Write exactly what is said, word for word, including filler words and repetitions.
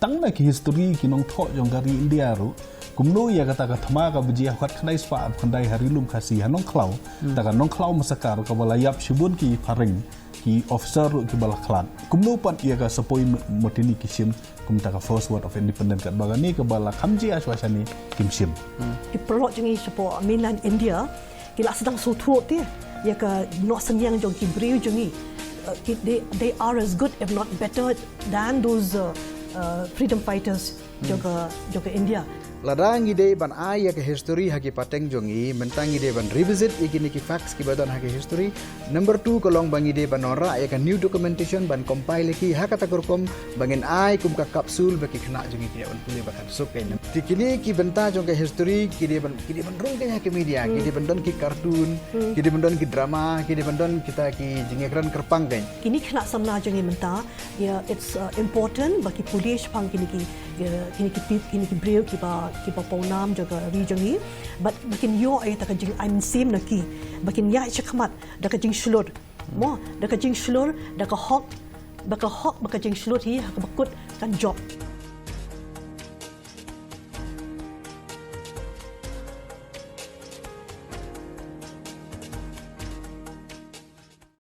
tang na ki history ki nongthoh jong ka ri India ruh, kumno ïa kata ka thma kaba jia hwat khyndai spah khyndai ha ri lum Khasi ha Nongkhlaw, ta ka Nongkhlaw massacre kaba la ïap shibun ki phareng, ki officer ruh kiba la khlad. Kumno pat ïa ka Sepoy Motini ki shim kum ta ka first word of independence, katba kane kaba la kham jia shwa shane kim shim. Ki paralok jong ngi shapoh mainland India ki la sdang sngewthuh te ïa ka noh synñiang jong ki briew jong ngi. Uh, ki, they, they are as good if not better than those uh, uh, freedom fighters jong ka, jong ka India. Lada ngi dei ban ai ïa ka history ha ki pateng jong ngi, mynta ngi dei ban revisit ïa kine ki facts kiba don ha ki history. Number two ka long ba ngi dei ban wanrah ïa ka new documentation, ban compile ïa ki ha kata ka rukom ba ngin ai kum ka capsule ba ki khynnah jong ngi ki ban pule ba kan suk. Te kine ki bynta jong ka history ki dei ban, ki dei ban rung kai ha ki media, ki dei ban don ki cartoon, ki dei ban don ki drama, ki dei ban don kita ki jingïakren kyrpang kai. Kine ki khynnah samla jong ngi mynta, yeah, it's uh, important ba ki pule shaphang kine ki, uh, kine ki pi-, kine ki briew kiba, kiba pawnam jong ka ri jong ngi. Bad ba kin ïoh ïa kata ka jingai mynsiem na ki, ba kin ïaid shakhmat da ka jingshlur. Mo, da ka jingshlur, da ka hok, ba ka hok, ba ka jingshlur hi ha kaba kut kan jop.